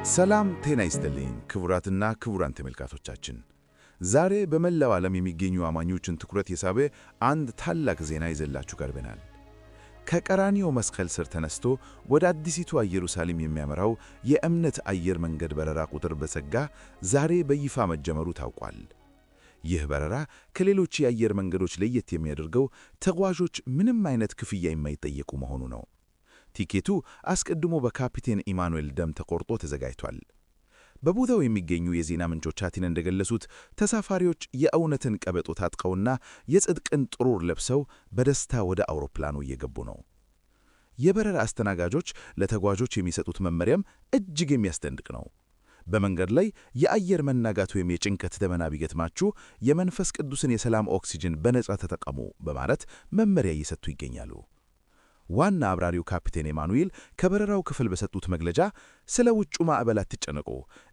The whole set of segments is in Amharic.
ሰላም ጤና ይስጥልኝ ክቡራትና ክቡራን ተመልካቾቻችን፣ ዛሬ በመላው ዓለም የሚገኙ አማኞችን ትኩረት የሳበ አንድ ታላቅ ዜና ይዘላችሁ ቀርበናል። ከቀራንዮ መስቀል ስር ተነስቶ ወደ አዲሲቱ ኢየሩሳሌም የሚያመራው የእምነት አየር መንገድ በረራ ቁጥር በጸጋ ዛሬ በይፋ መጀመሩ ታውቋል። ይህ በረራ ከሌሎች የአየር መንገዶች ለየት የሚያደርገው ተጓዦች ምንም አይነት ክፍያ የማይጠየቁ መሆኑ ነው። ቲኬቱ አስቀድሞ በካፒቴን ኢማኑኤል ደም ተቆርጦ ተዘጋጅቷል። በቦታው የሚገኙ የዜና ምንጮቻችን እንደገለጹት ተሳፋሪዎች የእውነትን ቀበቶ ታጥቀውና የጽድቅን ጥሩር ለብሰው በደስታ ወደ አውሮፕላኑ እየገቡ ነው። የበረራ አስተናጋጆች ለተጓዦች የሚሰጡት መመሪያም እጅግ የሚያስደንቅ ነው። በመንገድ ላይ የአየር መናጋት ወይም የጭንቀት ደመና ቢገጥማችሁ የመንፈስ ቅዱስን የሰላም ኦክሲጅን በነጻ ተጠቀሙ በማለት መመሪያ እየሰጡ ይገኛሉ። ዋና አብራሪው ካፒቴን ኤማኑኤል ከበረራው ክፍል በሰጡት መግለጫ ስለ ውጩ ማዕበል አትጨነቁ፣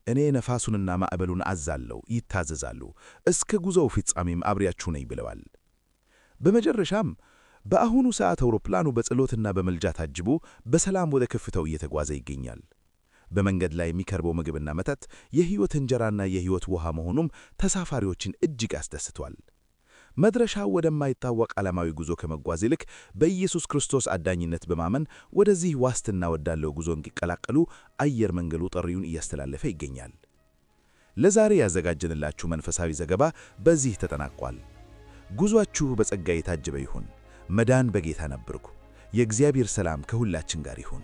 እኔ ነፋሱንና ማዕበሉን አዛለሁ፣ ይታዘዛሉ፣ እስከ ጉዞው ፍጻሜም አብሬያችሁ ነኝ ብለዋል። በመጨረሻም በአሁኑ ሰዓት አውሮፕላኑ በጸሎትና በምልጃ ታጅቦ በሰላም ወደ ከፍታው እየተጓዘ ይገኛል። በመንገድ ላይ የሚቀርበው ምግብና መጠጥ የሕይወት እንጀራና የሕይወት ውሃ መሆኑም ተሳፋሪዎችን እጅግ አስደስቷል። መድረሻው ወደማይታወቅ ዓለማዊ ጉዞ ከመጓዝ ይልቅ በኢየሱስ ክርስቶስ አዳኝነት በማመን ወደዚህ ዋስትና ወዳለው ጉዞ እንዲቀላቀሉ አየር መንገዱ ጥሪውን እያስተላለፈ ይገኛል። ለዛሬ ያዘጋጀንላችሁ መንፈሳዊ ዘገባ በዚህ ተጠናቋል። ጉዟችሁ በጸጋ የታጀበ ይሁን። መዳን በጌታ ነበርኩ። የእግዚአብሔር ሰላም ከሁላችን ጋር ይሁን።